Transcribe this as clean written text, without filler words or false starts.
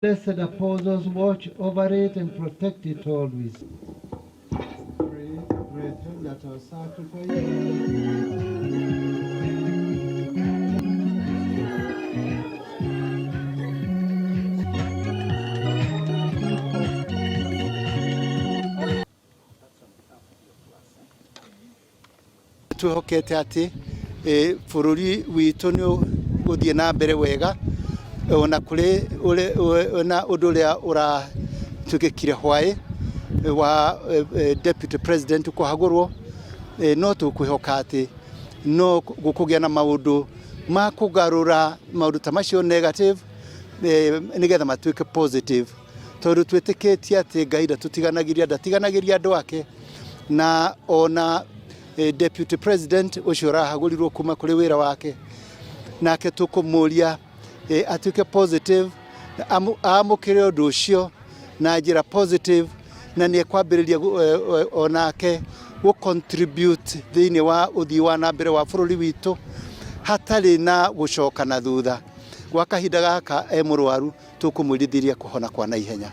Blessed apostles watch over it and protect it always. Pray, brethren, that our sacrifice. Twĩhokete atĩ bũrũri witũ nĩ ũgũthiĩ na mbere wega ona kũrĩ na ũndũ ũrĩa ũratuĩkĩkire hwaĩ wa deputy president kũhagũrwo, no tũkwĩhoka atĩ no gũkũgĩa na maũndũ ma kũgarũra maũndũ ta macio negative nĩgetha matuĩke positive, tondũ twĩtĩkĩtie atĩ Ngai ndatũtiganagĩria, ndatiganagĩria andũ ake, na ona deputy president ũcio ũrahagũrirwo kuma kũrĩ wĩra wake nake tũkũmũria atuĩke positive, amũkĩre ũndũ ũcio na njĩra positive, na nĩ ekwambĩrĩria onake gũ contribute thĩinĩ wa ũthii wa na mbere wa bũrũri witũ hatarĩ na gũcoka na thutha. Gwa kahinda gaka e mũrwaru, tũkũmwĩrithĩria kũhona kwa naihenya.